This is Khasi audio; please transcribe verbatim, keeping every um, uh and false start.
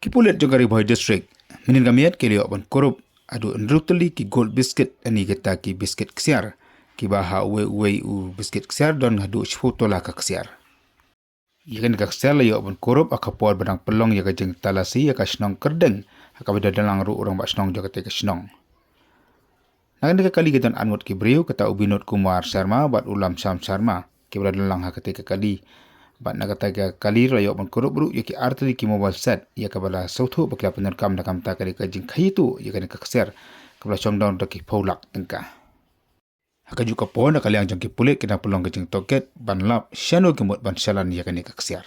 Ki pulit jong ka Ri Bhoi District mynhynnin ka miet ki la ïoh ban kurup haduh hynriew tylli ki gold biscuit, ani kata ki biscuit ksiar, kiba ha uwei uwei u biscuit ksiar don haduh shiphew tola ka ksiar. Ïa kane ka ksiar la ïoh ban kurup ha ka por ba dang pynlong ïa ka jingtalasi ïa ka shnong Kyrdeng, ha kaba don lang ruh u rangbah shnong jong katei ka shnong. Na kane ka kali ka don arngut ki briew, kata u Binod Kumar Sharma bad u Lamsham Sharma, kiba la don lang ha katei ka kali. Bad na katei ka kali la ïoh ban kurup ruh ïa ki artylli ki mobile set, ïa kaba la sngewthuh ba ki la pyndonkam na ka bynta ka dei ka jingkhaïi tuh ïa kane ka ksiar, kaba la shong daw da ki phew lak tyngka. Ha kajuh ka por, na ka liang jong ki pulit ki dang pynlong ka jingtohkit ban lap shano ki mut ban shalan ïa kane ka ksiar.